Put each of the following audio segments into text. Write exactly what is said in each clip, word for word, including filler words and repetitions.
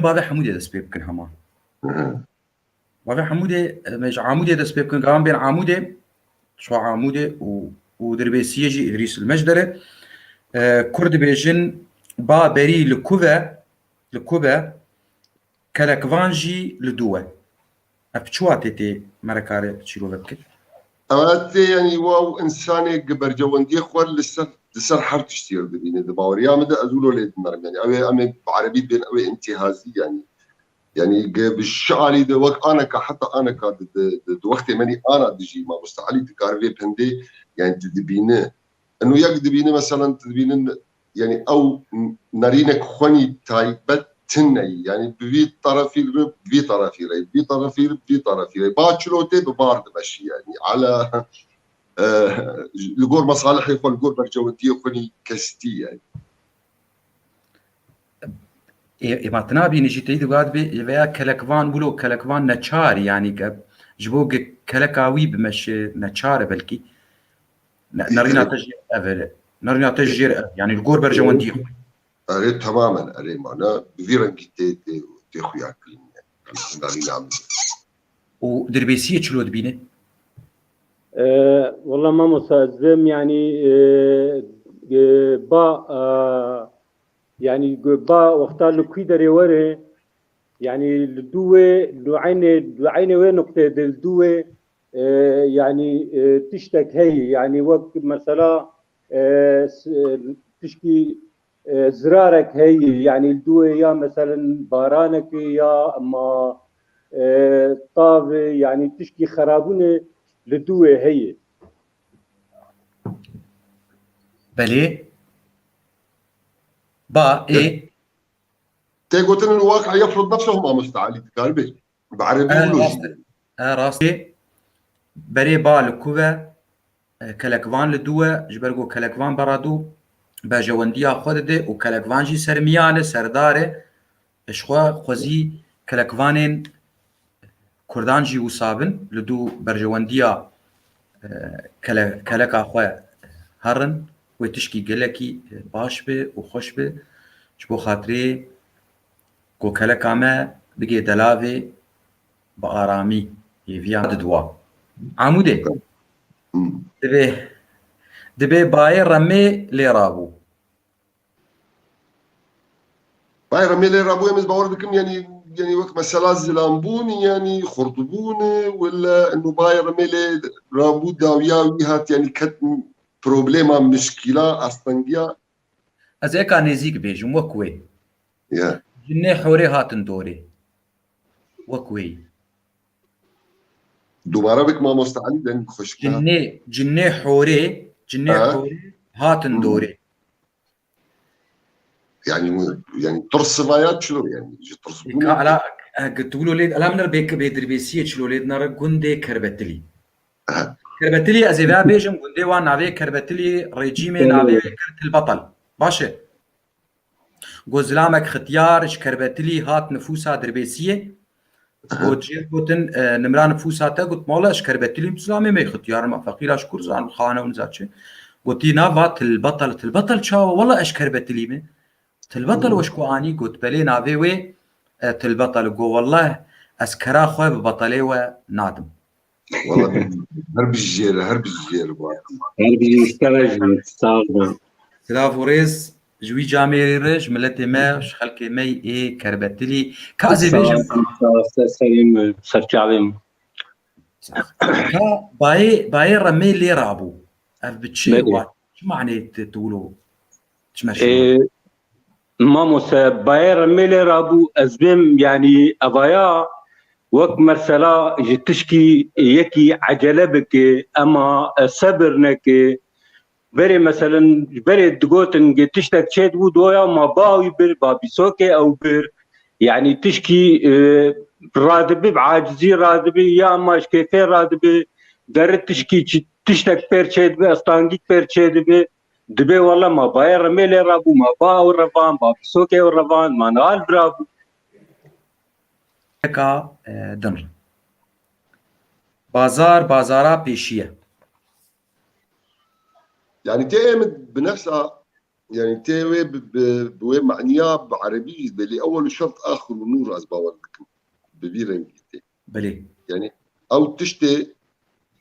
Bavê Hemûdê dest pê bikin hema. Bavê Hemûdê, em ji Amûdê dest pê bikin, gavan bên Amûdê, şwa Amûdê û, û Dirbêsiyê jî Îdrîs li Mecderê. E, Kurd dibêjin, ba berî li ku ve, li ku ve, kelekvan jî li dû ve. Ev çiwa tê tê merekare çîrove bike? Ew tê, yanî, wa û insanê gi bercewendiyê xwe li ser, li ser her tiştî dibîne, di baweriya min de ez wilo lê dimerim. Yanî, ew ê, em ê bi erebî bên, ew ê intihazî, yanî. Yanî, gi bi şi alî de wek aneka, heta aneka di, di, di, di wextê me nî ana dijî, mamoste Elî dikare vê pendê, yanî, tu dibîne. Eno yek dibîne, meselen, tu dibînin, yanî, ew n-, nerînek xwenî taybet tune ye. Yanî, bi vî terefî re, bi vî terefî re, bi vî terefî re, bi vî terefî re. Ba çilo tê, bi bar dimeşî, yanî. Ala, e, li gor mesalihê xwe, li gor bercewendiyê xwe nî kestî, yanî. Ê, ê, ma tu nabînî jî teyî dibê, veya kelekvan wilo kelekvan neçar, yanî ke ji bo ke keleka wî bimeşe neçar e belkî. Ne, nerîna te jê ev e. Nerîna te jê ev. Yanî li gor berjewendiyê xwe. Erê, temamen, erê, mana bi vî rengî tê, tê, tê xuya kirin. Yanî, nerîna min. Û Dirbêsiyê çilo dibîne? Ee, wala mamosta, ez vêm, yanî, e, e, ba, e, yanî, go-, ba wexta li kû derê were, yanî, li dû wê, li eynê, li eynê wê nuqteyê de li dû wê, e, yanî, e, tiştek heye, yanî, wek mesela, e, s-, e, tişkî, e, zirarek heye, yanî, li dû wê ya, meselen, baranekê ya, ma, e, tavê, yanî, tişkî xerabûnê li dû wê heye. Belê. Ba, ê. Tê gotin, الواقع يفرض نفسه, mamoste Elî, dikare bê. Bi erebî E, wilo rast jî. E, rast e. Berê ba li ku ve, e, kelekvan li dû ve, ji ber ku kelekvan beradû berjewendiya xwe dide û kelekvan jî sermiyan e, serdar e. Ji xwe xwezî kelekvanên Kurdan jî wisa bin, li dû berjewendiya, e, kele-, keleka xwe herin, wê tişkî gelekî, e, baş be û xweş be, ji bo xatirê ku keleka me bigê delavê bi aramî, hêviya didwa. Amûdê. Hmm. Dibê, dibê bayê remê lê rabû. Bayê remê lê rabû, em ez bawer dikim, yanî, yanî wek mesela zilanbûn, yanî xurtbûn, wele eno bayê remê lê rabû, dawiya wî hat, yanî ket problema, mişkîla, astengiya. Ez eka nêzîk bêjim, wek wê. Ya. Jinê horê hatin dorê. Wek wê. Dubare bik mamoste Elî, deng xweşik. Jinê, jinê horê, jinê Ha? horê hatin Hı. dorê. Yanî, yanî tirs vaya çilo, yanî ji tirs bûn. Ka ala, e, tu wilo lê, ala min re bê, bê Dirbêsiyê çilo lê dinere gundê Kerbetilî. Aha. Kerbetilî, ez ê vêya bêjim, gundê wan navê Kerbetilî, rejîmê Hı. navê wê kir Til Betel. Baş e. Got zilamek xityar ji Kerbetilî hat nifûsa Dirbêsiyê. Aha. Got, jê gotin, e, nimra nifûsa te, got, mala ez ji Kerbetilî im, zilamê me xityar, me feqîra ji kur zan, xane û niza çi. Gotî, na, va Til Betel, Til Betel çawa? Wela ez ji Kerbetilî me. Til Betel Hmm. weş ku anî, got, belê navê wê, e, Til Betel. Got, wela ez kera xwe bi betelê we nadim. Wala her bijêre, her bijêre. Her bijî, sere jî, sağ olun. Silav û rêz ji wî camêrê re, ji miletê me, ji xelkê me yê Kerbetilî. Ka ez ê Sağ bêjim. olun, sağ olun, ser serê min, ser çavê min. Ka bayê, bayê remê lê rabû. Ev bi çi Belê. wa? Çi manê tu, tu wilo? Çi merşî Ee, Mamoste, bayê remê lê rabû, ez bêm, yanî evaya wek mesela ji tişkî yekî ecele bike, ema, e, sebir neke. Berê meselen, berê digotin, ge tiştek çêdibû doya ma ba wî bir, ba bîsokê ew bir. Yanî tişkî, e, radibi, bi acizî radibi, ya ma ji kêfê radibi, deri tişkî çi-, tiştek pêr çêdibi, estangîk pêr çêdibi. Dibê wele ma bayê remê lê rabû, ma ba ew revan, ba pisokê ew revan, ma nihal birabû. Eka, e, din re. Bazar, bazara pêşiye. Yani tê em bi nefsa Yani tê wê bi, bi, bi wê maniya bi erebî jî belê ewel û şert axir û nûr ez bawer dikim. Bi vî rengî tê. Belê. Yani ew tiştê,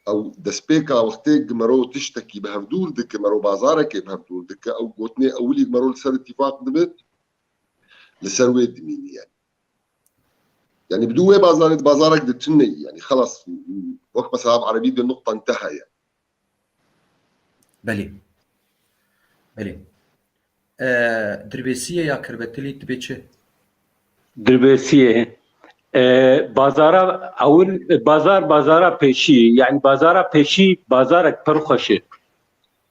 ew destpêka wextê ki mero tiştekî bi hevdûr dike, mero bazarekê bi hevdûr dike, ew gotinê ewilî mero li ser îtîfaq dibe, li ser wê dimînî yani. Yani bi dû wê bazarê di bazarek de tune yî. Yani xelas, wek mesela bi erebî de nuqta inteha ye. Belê. Belê. E, dirbêsiyê ya kirbetilî dibê çi? Dirbêsiyê. E, bazara ewil, bazar, bazara pêşî. Yani bazara pêşî, bazarek pir xweş e.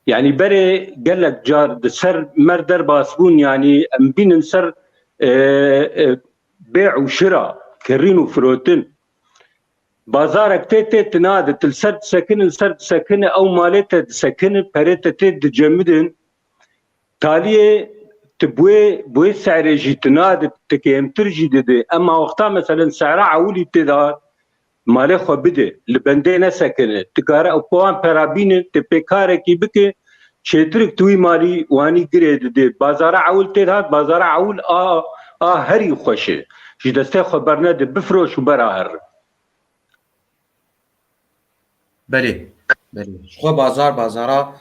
Yani berê gelek car di ser mer derbas bûn, yani em bînin ser, e, e, bê û şira, kirîn û firotin. Bazarek tê, tê tu nade, tu li ser disekine, li ser disekine, ew malê te disekine, perê te tê dicemidin. Taliyê tu bi wê, bi wê serê jî tu nade, tu kêmtir jî dide. Ema wexta meselen sera ewilî tê de malê xwe bide, li bendê nesekine. Tu kare ew wan pera bîne, tu pê karekî bike, çêtirik tu wî malî wanî girê dide. Bazara ewil tê de hat, bazara ewil a, a herî xweş e. Ji destê xwe bernede, bifiroş û bera here. Belê, belê. Ji xwe bazar, bazara,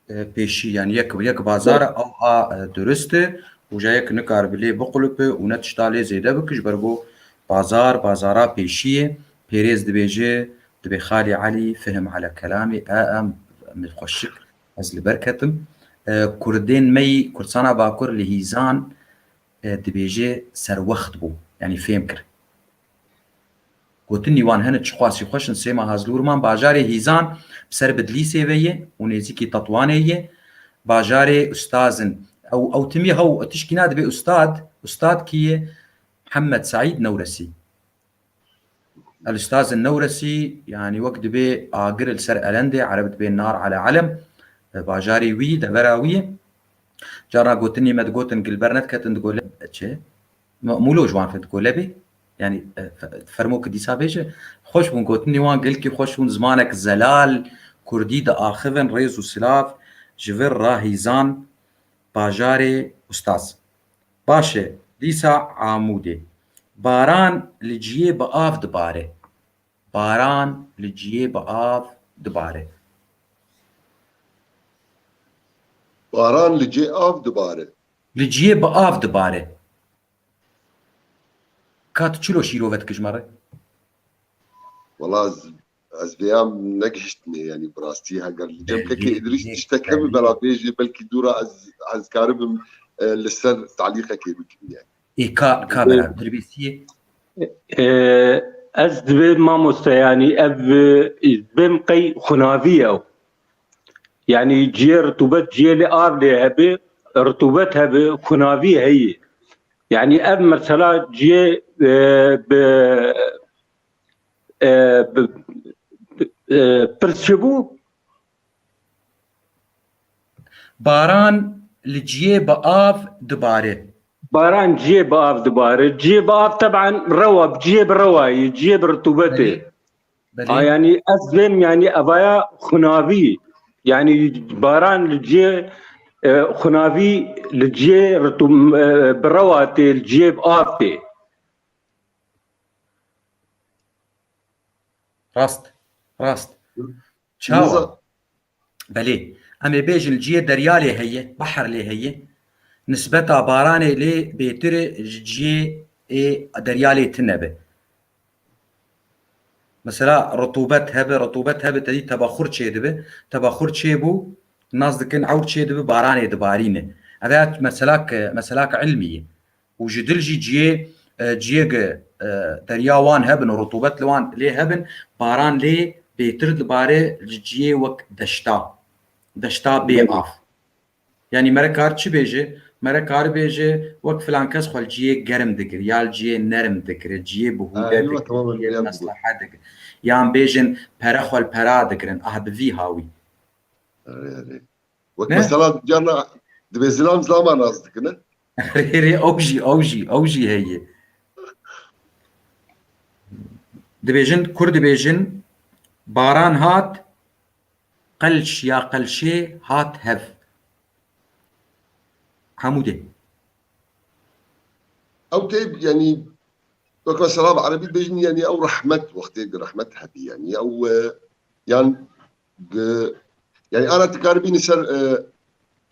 e, pêşî, yani yek, yek bazar ew a, e, durist e û ja yek nikaribe lê biqulupe û ne tişta lê zêde bike, ji ber ku bazar, bazara pêşî ye. Pêrêz dibêje, dibê Xalî Elî, fihim ala kelamî, e, em, em xweşik, ez li ber ketim. E, Kurdên me yî, Kurdistana Bakur li hîzan, e, dibêje serwext bû, yani fêm kir. Gotinî wan hene çiqasî xweş in, Sêma Hazlûrman, bajarê Hîzan bi ser Bidlîsê ve ye û nêzîkî Tetwanê ye. Bajarê ustaz in. Ew, ew timî hew tişkî na dibê ustad, ustad kî ye? Mihemed Seîd Newresî. El ustaz Newresî, yani wek dibê agir li ser elendê, ereb dibê nar ala elem. Bajarê wî, devera wî ye. Carna gotinî me digotin, gilber nediketin, digo le-, çi? Mûlo ji wan fe digo lebê. Yani, e, fe-, fermo ki dîsa bêje. Xweş bûn, gotinî wan gelkî xweş bûn, zimanek zelal, kurdî diaxivin, rêz û silav ji vir ra Hîzan, bajarê ustaz. Baş e, dîsa Amûdê. Baran li ciyê bi av dibare. Baran li ciyê bi av dibare. Baran li cê av dibare. Li ciyê bi av dibare. Ka tu çilo şîrove dikî ji me re? Wala ez, ez vêya negihiştime, yani bi rastî heger li cem kekê Îdrîs tiştek hebe bela bêjê, belkî dûra ez, ez karibim, e, li ser talîqekê bikim yani. Ê ka, ka bera, dirbêsiyê? E, ez divê mamoste, yani ev, e, divêm qey xunavî ye ew. Yani ciyê ritûbet, ciyê lê av lê hebe, ritûbet hebe, xunavî heye. Yani ev mesela ciyê, e, bi, e, bi, e, pirs çi bû? Baran li ciyê bi av dibare. Baran ciyê bi av dibare. Ciyê bi av teban rewa, ciyê bi rewayê, ciyê bi ritûbetê. Belê. Belê. A, yani ez vêm, yani evaya xunavî. Yani baran li ciyê, e, xunavî li ciyê ritû-, e, bi rewa tê, li ciyê bi av tê. Rast, rast. Çawa? Belê. Em ê bêjin ciyê derya lê heye, behr lê heye. Nisbeta baranê lê bêtir e ji ciyê ê derya lê tune be. Mesela ritûbet hebe, ritûbet hebe te dî tebaxur çêdibe. Tebaxur çêbû, nas dikin ewr çêdibe, baranê dibarîne. Ev ya meselak, meselak ilmî ye. Û ji dil jî ciyê, e, ciyê ge, e, derya wan hebin û rutûbet li wan lê hebin, baran lê bêtir dibare ji ciyê wek deşta. Deşta bê av. Yanî mere kar çi bêje? Mere kar bêje wek filan kes xwe li ciyê germ digir, ya li ciyê nerm digir, ciyê bi hûde digir, ciyê meslehe digir. Yan bêjin pere xwe li pera digirin, ah bi vî hawî. Erê, erê. Wek mesela carna dibê zilam zilama nas dikine. Rê, rê, ew jî, ew jî, ew jî heye. Dibêjin, kur dibêjin, baran hat, qelş ya qelşê hat hev. Hemûdê. Ew tê, yanî, wek mesela bi erebî dibêjin, yanî ew rehmet, wextê rehmet hebî, yanî ew, e, yan bi, yanî ana dikaribî li ser, e,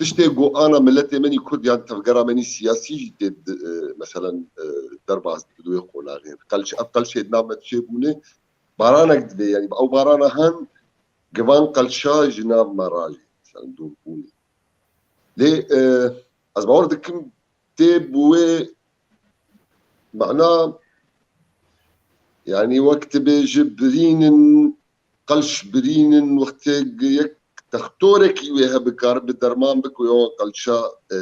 tiştê ku ana miletê menî Kurd yan tevgera menî siyasî jî tê di, e, meselen, e, derbas di wê qonaxê. Qelş, ev qelşê di nav me çêbûne, baranek divê, yanî ew barana hen givan qelşa ji nav me rajê, meselen dûrbûnê. Lê, e, ez bawer dikim tê bi wê mana, yanî wek dibêje birînin, qelş birînin, wextê yek textorekî wê hebe kar bi derman bike, ya qelşa, e,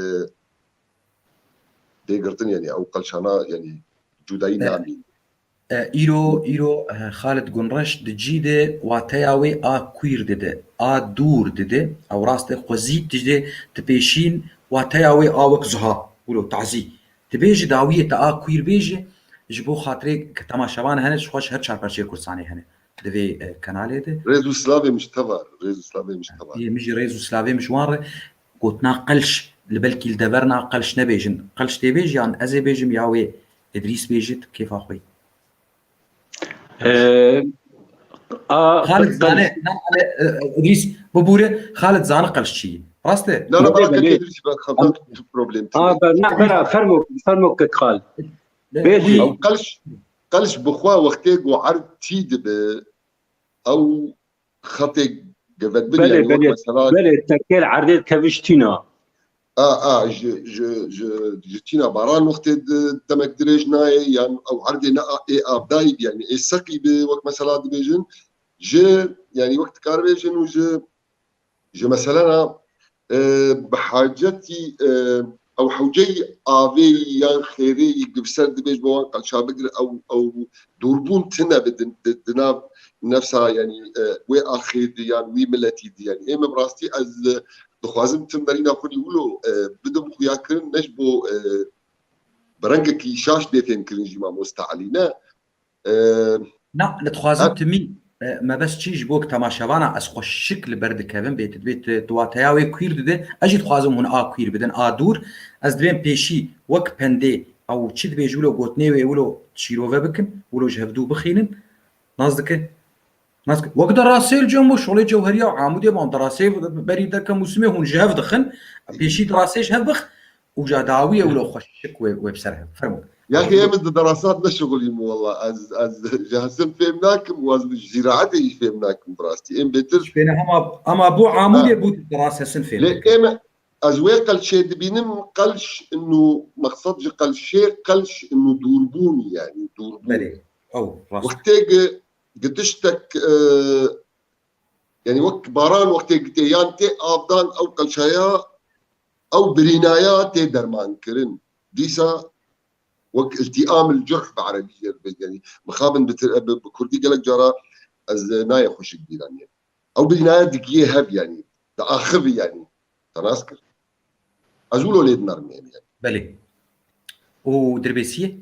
tê girtin, yanî ew qelşana, yanî cudayî namîn. E, îro, îro, e, Xalid Gunreş di cî de wateya wê a queer dide, a dûr dide. Ew rast e, xwezî tijde dipêşîn wateya wê a wek zuha, wilo tazî. Dibêje dawiyê te a queer bêje, ji bo xatirê ke temaşevan hene, ji xwe ji her çar perçeyê Kurdistanê hene. Di vê, e, kanalê de. Rêz û silavê min ji te ve, rêz û silavê min ji te ve. Yê min jî rêz û silavê min ji wan re. Gotina qelş, li belkî li deverna qelş nebêjin. Qelş tê bêj yan ez ê bêjim ya wê Idrîs bêjit, kêfa xwe. Ee, a, Xalid qelş- zane, na, e, e, Idrîs, bibûre, Xalid zane qelş çi ye. Rast e? Na, na, Belê, belê. Idrîs, ben xebat problem. A, ben, na, bera, fermo, fermo kek Xalid. Bêjî. Ew qelş, qelş bi xwe wextê ku erd tî dibe, ew xetê gevek bin, belê, yanî wek belê, mesela belê, tekêl erdê dikevin ji tîna. A, a, ji, ji, ji, ji tîna baran wextê di, demek dirêj nayê, yan ew erdê ne a, ê avdayî bi, yanî ê seqî bi, wek mesela dibêjin, ji, yanî wek dikaribêjin û ji, ji meselena, e, bi hacetî, e, ew hewceyî avê yan xêrê yî gi bi ser dibêj bo wan qelşa bigir, ew, ew dûrbûn tine bi di, di, di nav nefsa, yanî, e, wê axê di yan wî miletî di, yanî ê min bi rastî ez, e, dixwazim tim berîna xwe dî wilo, e, bidim xuyakirin, ne ji bo, e, bi rengekî şaş bê fêmkirin jî mamoste Elî, ne. E, Na, li dixwazim ha. Timî, e, mebest çi ji bo ku temaşevana ez xwe şik li ber dikevim, bê tu dibê tu, tu wateya wê queer dide, ez jî dixwazim hûn a queer bidin, a dûr. Ez dibêm pêşî wek pendê ew çi dibê ji wilo gotinê wê wilo şîrove bikim, wilo ji hevdû bixînin. Nas dike? Nas dike? Wek derasê li cem bo şolê cewheriya Amûdê ban derasê berî derke mûsimê hûn ji hev dixin, pêşî derasê ji hev bix. Uca dawiyê wilo xweşik wê, wê bi ser hev. Fermo. Yaxê em di derasat ne şixulîm wala. Ez, ez ji hesin fêm nakim û ez ji zîraetê jî fêm nakim bi rastî. Em bêtir. Şpêne hema, hema bo Amûdê bû di deras hesin fêm. Lê em, ez wê qelçê dibînim, qelş inu, mexsed ji qelşê, qelş inu dûrbûnî, yanî dûrbûn. Belê. Ew, rast. Wextê gi, gi tiştek, e, Yanî wek baran wextê gitê yan tê avdan ew qelçaya, ew birînaya tê dermankirin. Dîsa wek iltîam il curh bi erebî jê dibêjin. Yanî mixabin bi, bi, bi kurdî gelek cara ez nayê xweşik bîraniyê. Ew birînaya digiyê hev yanî. Di axivî yanî. Te nas kir. Ez wilo lê dimerim yanî. Belê. Û dirbêsiyê?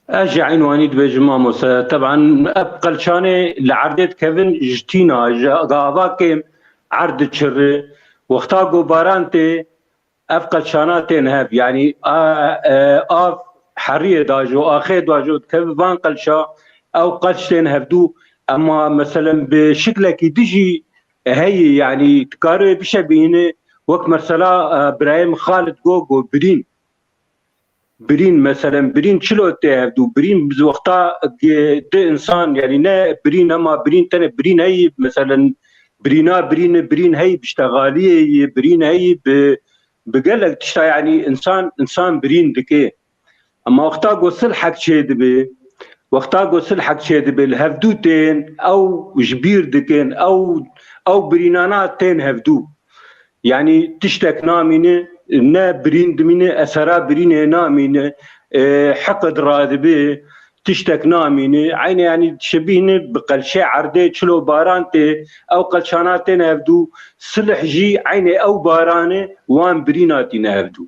Ez jî eynwanî dibêjim mamoste. Teban ev qelçanê li erdê dikevin ji tîna, ji gava kêm erd diçirri. Wexta ku baran tê, ev qelçana tên hev. Yanî a, e, av heriyê dajo, axê dajo dikevin van qelça, ew qelç tên hevdû. Ema meselen bi şiklekî dijî heyî, yanî dikarê bişebîne, wek mesela, e, birayê min Xalid got, got birîn. Birîn, meselen, birîn çilo tê hevdû? Birîn bi wexta di insan, yanî ne birîn, ema birîn tenê birîn heyî, meselen, birîna birîn, birîn heyî bi ştexaliyê yê, birîn heyî bi, bi gelek tişta, yanî insan, insan birîn dike. Ema wexta ku silhek çêdibe, wexta ku silhek çêdibe, li hevdû tên, ew ji bîr dikin, ew, ew birînana tên hevdû. Yanî tiştek namîne, ne birîn dimîne, esera birînê namîne, e, heqid radibe, tiştek namîne. Eynê yanî dişebîne bi qelçê erdê çilo baran tê, ew qelçana tên hevdû, silh jî eynê ew barane wan birîna tîne hevdû.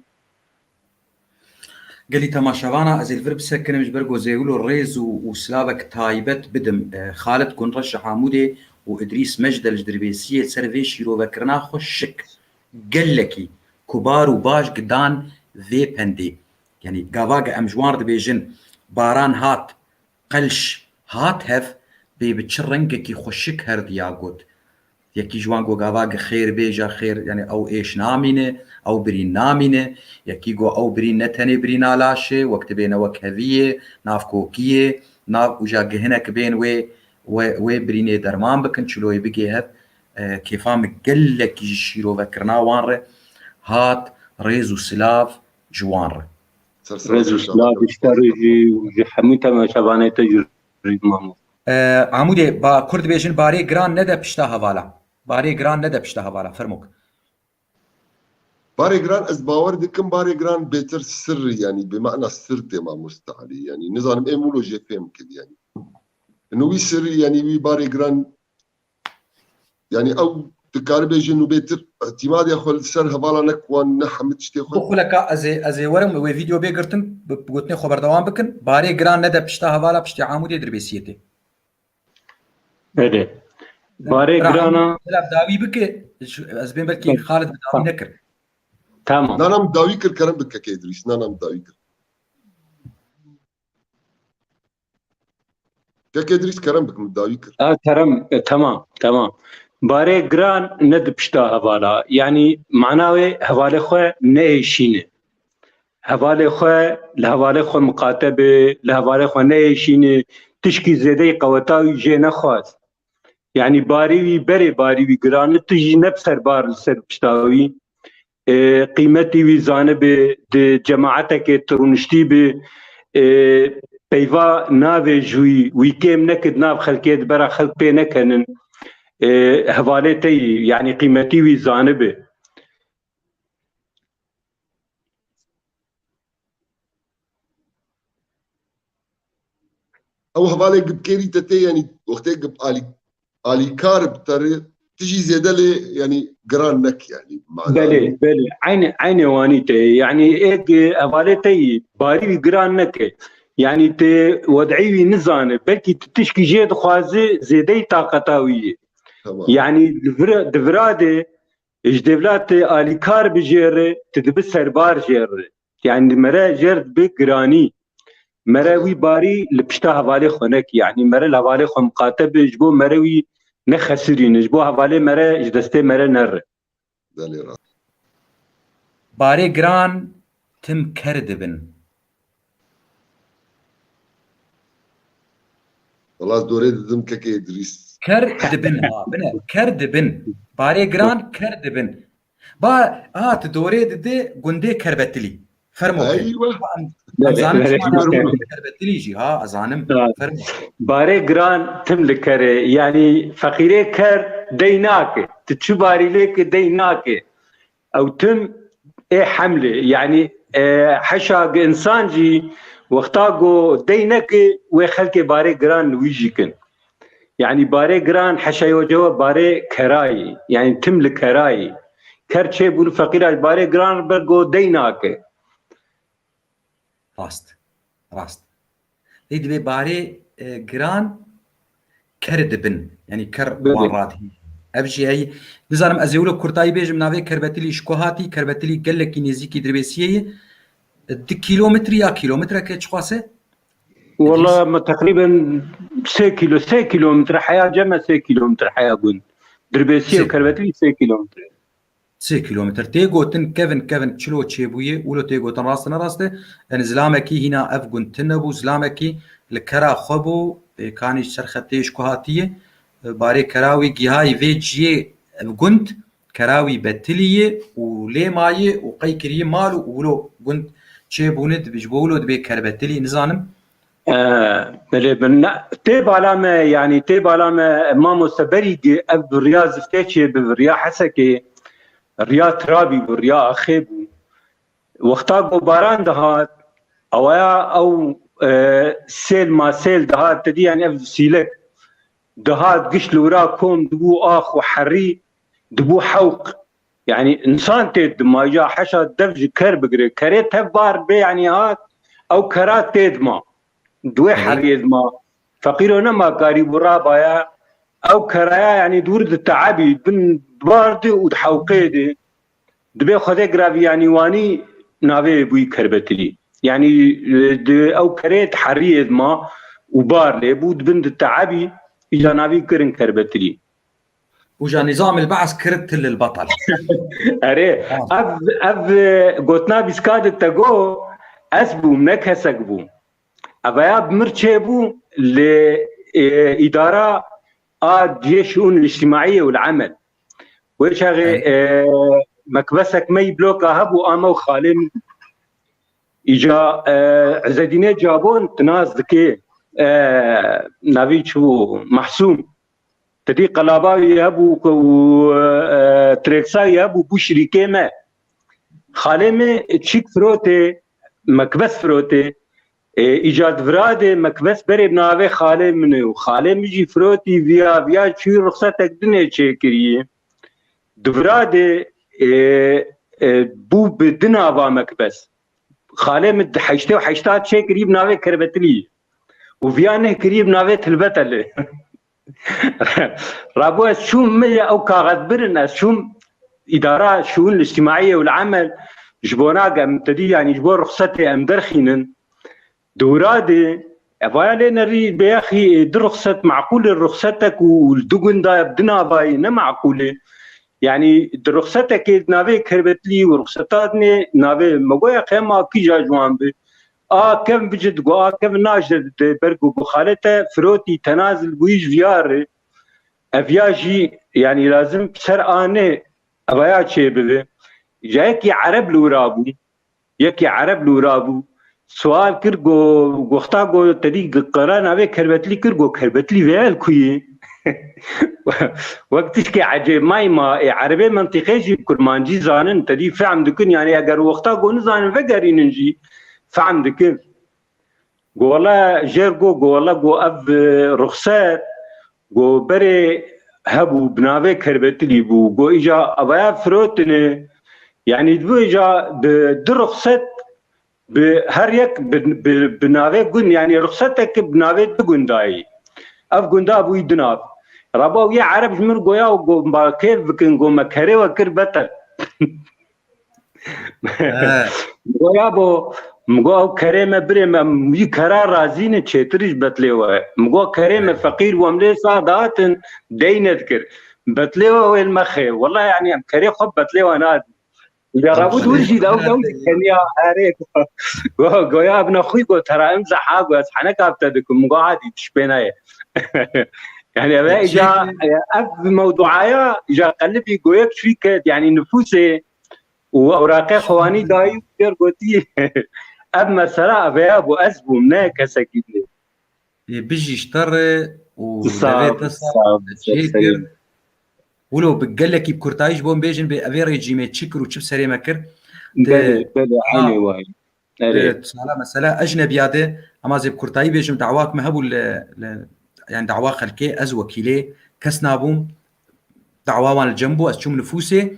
Gelî temaşevana, ez ê li vir bisekinim ji ber ku zêwilo rêz û, û silavek taybet bidim, e, Xalid Gunreş ji Amûdê û Idrîs Mecdel ji Dirbêsiyê ser vê şîrovekirina xwe şik. Gelekî ku bar û baş gidan vê pendê. Yanî gava ge em ji wan re dibêjin baran hat, qelş hat hev, bê bi çi rengekî xweşik her diya got. Yekî ji wan got gava ge xêr bêje xêr, yanî ew êş namîne, ew birîn namîne. Yekî got ew birîn ne tenê birîna laşê, wek dibê ne wek heviyê, nav kokiyê, nav û ja ge hinek bên wê, wê, wê birînê derman bikin, çiloyê bigê hev. E, kêfa min gelekî ji şîrovekirina wan re hat, rêz û silav ji wan re. Rêz û silav ji te re jî û ji hemû temaşevanê te jî re, Mamoste. E, Amûdê, ba, Kurd dibêjin barê giran nede pişta hevala. Barê giran nede pişta hevala. Fermok. Barê giran, ez bawer dikim, barê giran bêtir sir, yanî bi mana sir tê, Mamoste Elî. Yanî nizanim ê mûlo jê fêm kir, yanî. Ino wî sir, yanî wî barê giran, yanî ew dikare bêje nû bêtir îtîmadê xwe li ser hevala ne wan ne hemî tiştê xwe. Bi xuleka ez ê, ez ê werim wê vîdeo bê girtin, bi, bi gotinê xwe berdewam bikin. Barê giran nede pişta hevala, piştê Amûdê dirbêsiyê tê. Belê. Barê Rahim, girana. Bila dawî bike, ez bên belkî Xalid bi dawî nekir. Tamam. Nana min dawî kir, kerem bike kek Îdrîs, nana min dawî kir. Kek Îdrîs, kerem bike min dawî kir. Ha, kerem, e, tamam, tamam. Barê giran ne di pişta hevala. Yanî mana wê hevalê xwe neêşîne. Hevalê xwe, li hevalê xwe miqate be, li hevalê xwe neêşîne, tişkî zêdeyî qeweta wî jê nexwaz. Yanî barî wî berê barî wî giran e, tu jî ne bi ser bar li ser pişta wî. E, qîmetî wî zanibe, di cemaeteke tu rûniştî bi, e, peyva navê ji wî, wî kêm neke di nav xelkê, di bera xelk pê nekenin. E, hevalê te yî, yanî qîmetî wî zanibe. Ew hevalê gibkêrî te tê, yanî wextê gib alî, alîkar bi te re, tu jî zêde lê, yanî giran nek, yanî mana. Belê, belê. Eynê, eynê wanî te. Yanî êk hevalê te yî barî wî giran neke. Yanî te wed'î wî nizane. Belkî tu tişkî jê dixwaze zêdeyî taqeta wî ye. Tamam. Yanî di vira, di vira de ji dewletê alîkar bi jê re, tu dibi serbar jê re. Yanî mere jê re dibe giranî. Mere wî barî li pişta hevalê xwe neke. Yanî mere li hevalê xwe miqate be, ji bo mere wî nexesirîne, ji bo hevalê mere ji destê mere nere. Belê rast. Barê giran tim ker dibin. Wela ez dorê didim kekê Îdrîs. Ker dibin, ha, bine, ker dibin. Barê giran ker dibin. Ba, ha, tu dorê didi gundê Kerbetilî. Fermo ke. Eywa. Em, em zanin çima ne Kerbetilî jî, ha, ez zanim. Ha. Fermo. Barê giran tim li kerê, yanî feqîrê ker dey nake. Tu çi barî lê ke dey nake. Ew tim ê hemlê, yanî, e, heşa gi insan jî wexta ku dey neke wê xelkê barê giran li wî jî kin. Yanî barê giran heşa yo cewe barê kerayî, yanî tim li kerayî. Ker çêbûn feqîra ji barê giran ber go dey nake. Rast. Rast. Lê divê barê, e, giran ker dibin. Yanî ker wan radihî. Ev jî heyî. Nizanim ez ê wilo kurtayî bêjim navê Kerbetilî ji ku hatî. Kerbetilî gelekî nêzîkî Dirbêsiyê ye. Di kîlometrî ya kîlometreke çiqas e? Wala me teqrîben sê kîlo, sê kîlometre heya cem e, sê kîlometre heya gund. Dirbêsiyê û Kerbetilî sê kîlometre. Sê kîlometre. Tê gotin kevin kevin çilo çêbûye, wilo tê gotin rast e ne rast e. Yanî zilamekî hîna ev gund tune bû, zilamekî li kera xwe bû, pêkanî ji ser xetê ji ku hatiye. Barê kera wî gihayî vê ciyê ev gund, kera wî Betilî ye û lê maye û qey kiriye mal û wilo gund çêbûne, dibe ji bo wilo dibê Kerbetilî, nizanim. E, belê, bi ne, tê bala me, yanî tê bala me, mamoste berî gi ev bi riya ziftê çê bi riya Hesekê, riya Trabî bi riya Axê bû. Wexta ku baran dihat, awaya ew, e, sêl ma sêl dihat, te dî, yanî ev sîlek dihat, giş li wira kom dibû ax û herî, dibû hewq. Yanî insan tê dima, ya heşa dev ji ker bigire. Kerê tev bar bê, yanî hat, ew kera tê dima. Di wê heriyê dima. Feqîro nema karî bû rabaya. Ew keraya, yanî dûr di teebî, bin bar di û di hewqê di. Dibê Xwedê giravî, yanî wanî navê bûyî Kerbetilî. Yanî, e, di ew kerê di heriyê dima û bar lê bû, di bin di teebî, îca navî kirin Kerbetilî. Uca nizam el ba's kirit til el batal. Erê, ev, ev, e, gotina bîska di te go, ez bûm, ne kesek bû. Ev ya bi mir çê bû, li, e, îdara a cihê şiûn îctimaiyê û li emel. Wê çaxê, e, mekbesek me yî bloka hebû, a me û xalê min. Îca, e, Ezedînê Cabon, tu nas dikê, e, navî çi bû? Mahsûm. Tedî qelaba wî hebû ku, e, trêksa wî hebû, bû şirîkê me. Xalê me çîk firotê, mekbes firotê. E, îca di viradê mekbes berê bi navê xalê min e û xalê min jî firotî viya, viya çûyî ruxsetek dinê çêkirî. Di viradê, e, e, bû bi di nava mekbes. Xalê min di heştê û heşt çêkirî bi navê Kerbetilî. Û viya neh kirî bi navê Tilbetelê. Rabû ez çûm, min ya ew kaxez birin, ez çûm îdara şûn îctimaiyê û li emel ji bona em tedî, yanî ji bo ruxsetê em derxînin. Dûra dê, evaya lê nerî bêyaxî, e, di ruxset, meqûl e, ruxsetek û li du gunda bi di navayê ne meqûl e. Yanî di ruxsetekê di navê Kerbetilî û ruxseta dinê navê me goya qema kîja ji wan bi. A kevn bicit, go a kevn najde dide, ber go, go xalete firotî tenazil bûyî ji viyar e. Ev ya jî, yanî lazim ser a ne evaya çê bibe. Ca yekî Ereb li wira bû. Yekî Ereb li wira bû. Sual kir, go, goxta go tedî qera navê Kerbetlî kir, go Kerbetlî vê el kuyê. Wek tişkê ecêb mayma, ê Erebê mentiqê jî kurmancî zanin, tedî fehm dikin, yanî eger wexta go nizanin vegerînin jî fehm dikin. Go wele jêr go, go wele go ev, e, ruxset, go berê hebû, bi navê Kerbetilî bû, go îca avaya firotine, yanî dibû îca bi du ruxset, bi her yek bi, bi, bi navê gund, yanî ruxsetek bi navê du gundayî. Ev gunda bûyî du nav. Raba wî Ereb ji min goya û go ba kêf bikin, go me kerê we kir betel. Goya bo, mi go ew kerê me birê me, wî kera razî ne, çêtir ji betlê we. Mi go kerê me feqîr bû, em lê sa datin, dey nedikir. Betlê we wê li me xê. Wela yanî em kerê xwe betlê we nadin. Ya rabû dûr jî daw daw dikeniya erê. Go, goya bina xwî go tera em zeha go ez heneka bi te dikim. Mi go hadî tişpênaye. Yani eve îca ev mewduaya îca qelibî goyek çûyî ket, yani nifûsê û ewraqê xewanî dayî û pêr gotî, ev mesela ev ya bû, ez bûm, ne kesekî dî. Ê, bijî ji te re û devê te sağ, çêkir. Wilo bi gelekî bi kurtayî ji bo bêjin bê evê rejîmê çi kir û çi bi serê me kir. Belê, belê, eynê wayî. Erê. Sala mesela ecnebiya de, ema zê bi kurtayî bêjim, dawak me hebû li, li, yani dawa xelkê, ez wekîlê kes nabûm, dawa wan li cem bû, ez çûm nifûsê,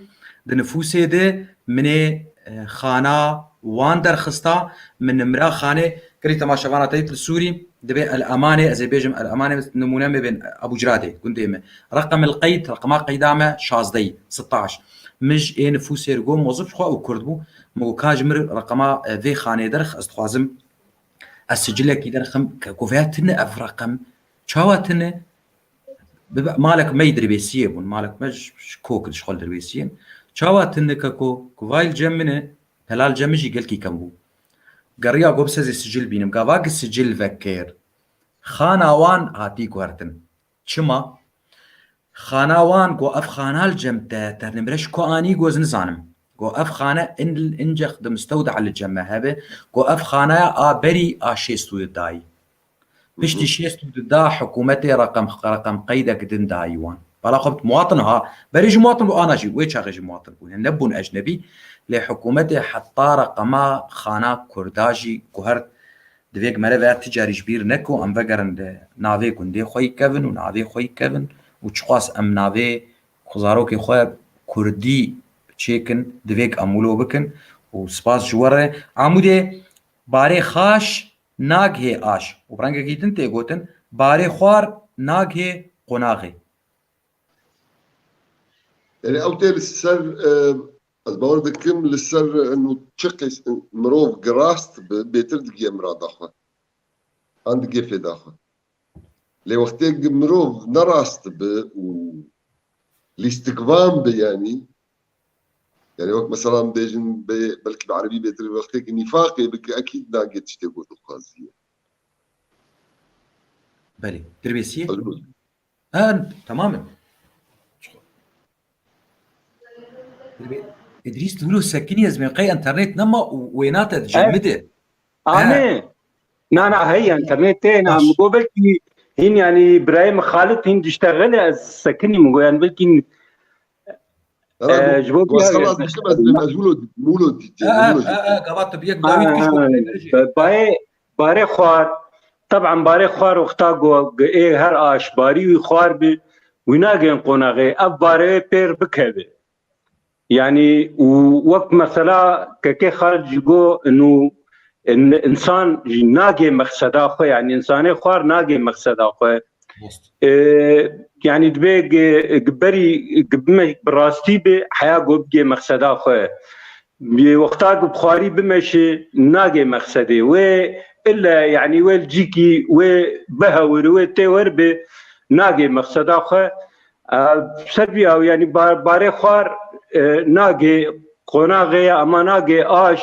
di nifûsê de minê, e, xana wan derxista, min nimra xanê, gelî temaşevana te dît li Sûrî, dibê El Emanê, ez ê bêjim El Emanê, nimûne me bên Ebû Ciradê, gundê me. Reqem el qeyd, reqema qeyda me şazdeyî, sitaş. Min ji ê nifûsê re got, mozif xwe û kurd bû, min got, ka ji min re reqema, e, vê xanê derx, ez dixwazim ez sicilekî derxim, ke ku veya tune ev reqem, çawa tune? Bibe, malek me yî dirbêsiyê bûn, malek me ji, ji kok, ji xwe li dirbêsiyê. Çawa tune ke ku, ku vay li cem min e, pela li cem min jî gelkî kem bû. Geriya got, bi se zê sicil bînim. Gava ki sicil vekir, xana wan hatî guhertin. Çima? Xana wan got, ev xana li cem te, te nimre ji ku anî, got, ez nizanim. Got, ev xane in, incex di mistewda li cem me hebe. Got, ev xanaya a berî a şêst û du dayî. Piştî şêst û du da hikûmetê reqem, reqem qeydek din dayî wan. Bala xwe bit muwatin ha. Berê ji muwatin bû, ana jî, wê çaxê ji muwatin bû. Yani nebûn ecnebî. Lê hikûmetê heta reqema xana kurda jî guhert. Divê meriv veya ti carî ji bîr neko, em vegerin li navê gundê xwe yî kevin û navê xwe yî kevin û çiqas em navê xwe, zarokê xwe kurdî çêkin, divê em wilo bikin û spas ji we re. Amûdê barê xaş nagihê aş û bi rengekî din tê gotin, barê xwar nagihê qonaxê. Yani ew tê li ser, e, Ez bawer dikim li ser eno çi qîs mirov girast bi, bêtir digiye mirada xwe. An digiye fêda xwe. Lê wextê gi mirov nerast bi û lîstikvan bi, yanî, yanî wek mesela bêjin bê, belkî bi erebî bêtir, wextê ki nîfaqê bike, ekîd nagê tiştê ku dixwaziye. Belê, dirbêsiyê? Ha, tamam e. Dirbê-, Îdrîs, tu wilo sekinî, ez bên qey înternet nema û wêna te dicemide. Anê. Na, na, hey, înternet tê, na, Baş. Mi got belkî hîn, yanî, birayê min Xalid hîn diştexile, ez sekinî, mi got, yanî, belkî, Herhalde e, ji bo Gonzalo bir- ez dikim, ez bê mecbûlo, mûlo dîtê, Ha, mûlo ha, ha, gava tu bir yek dawî Ha, pişt ha, got. ba-, Barê, barê xwar, teban barê xwar wexta go, ê her aş barî wî xwar bi, wî nagên qonaxê, ev barê wê pêr bikeve. Yanî û wek mesela kekê Xalid jî got, inu in-, însan jî nagê mexseda xwe, yanî însanê xwar nagê mexseda xwe. Rast. E, yanî dibe gi, gi berî gi bime bi rastî bi heya go bigê mexseda xwe. Bi wexta ku bi xwarî bimeşe nagê mexsedê. Wê ille, yanî wê li cîkî wê bihewir, wê tê wer bi nagê mexseda xwe. E, ser vî ew, yanî bar-, barê xwar, e, nagê qonaxê ya, ama nagê aş,